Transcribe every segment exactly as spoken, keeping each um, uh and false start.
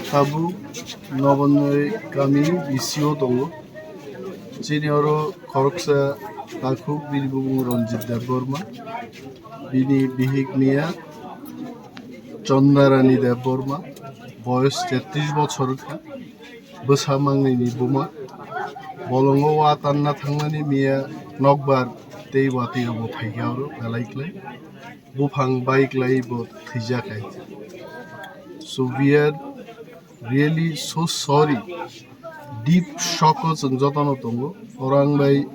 Tabuk Nobonnoi kami B C O tongo. Chini oro khoroksa takhuk, bini bumung Ranjit Debbarma. Bini bihik miya Chandarani Debbarma, boyos tetris bochor wngkha. Bwsa mangnini buma. Bolongo wa tanna thangmani miya nokbar tei watwi rokbo phaikha oro belai klai. Buphang bai klai bo thwijak hai. So we are really so sorry. Deep shock o chwng jotono tongo. Oro ang bai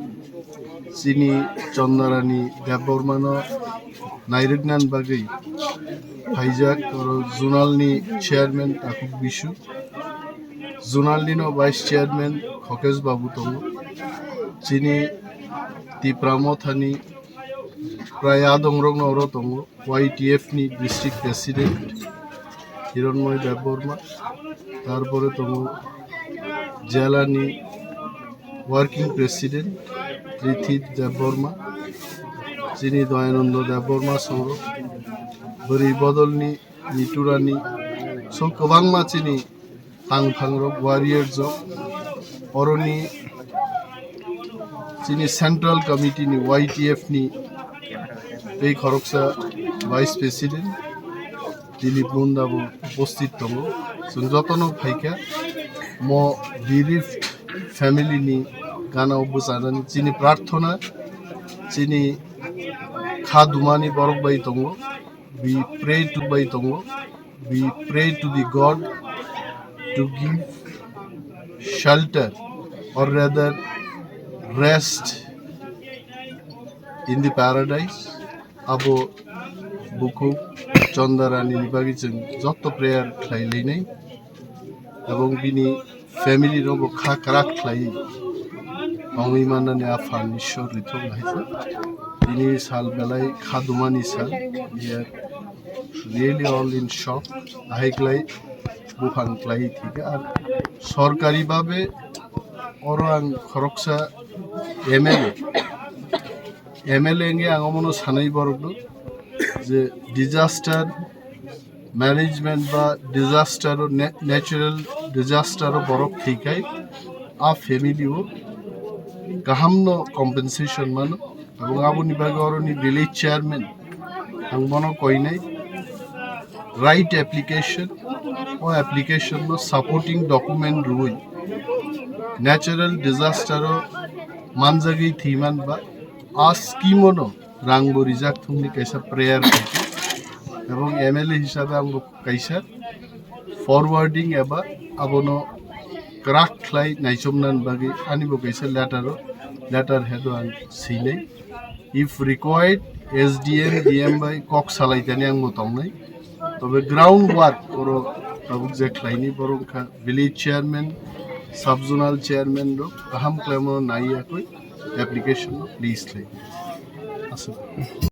chini Chandarani Debbarmano nairwknani bagwi phaijak oro zonal ni chairman Takhuk Bisu, zonal nino vice chairman Khokesh Babu tongo, chini Tipra Mothani prai adongrokno oro tongo, Y T F ni district president Hironmoy Debbarma, tarpore tongo jela ni working president Rithi Debbarma, chini Dayananda Debbarma songro, bwrwi bodolni Niturani, so kwbangma chini tangphangrok, warriors rok, oroni chini central committee ni Y T F ni tei khoroksa vice president Dilip Munda bo upasthit tongo. Chwng jotono phaikha mo bereaved family ni gana o bwchanani chini prarthana, chini kha dumani borok bai tongo. We pray to bai tongo. We pray to the God to give shelter or rather rest in the paradise. Abo bukhuk Chandarani ni bagwi chwng joto prayer khlai lainai. Ebong bini family rok bo kha kwrak khlai tongwi mannani a phan Ishwar rithok hai se. Tini sal belai kha dumani sal, we are really all in shock. Ahai klai buphang klai thika ar sorkari babe oro ang khoroksa M L A, M L A wngwi ang omono sanai borok do je disaster management ba disaster o na-, natural disaster o borok thwikhai a family o kaham no compensation mano. Aboni bagwi oroni village chairman ang bono koinai right application, o application no supporting document rwui natural disaster o manjagwi thwiman ba a scheme o no rang bo rijak thungni kaisa prayer khaikhe, ebong M L A hisabe ang bo kaisa forwarding eba abono kwrak khlai naichomnani bagwi ani bo kaisa letter o, letter head o ang swinai. If required, S D M, D M bai kok salaitani ang bo tongnai. Tobe ground work oro tabuk je khlaini borok wngkha village chairman, sub zonal chairman rok kaham khlaimo nai yakwi application no please khlai. Aswk.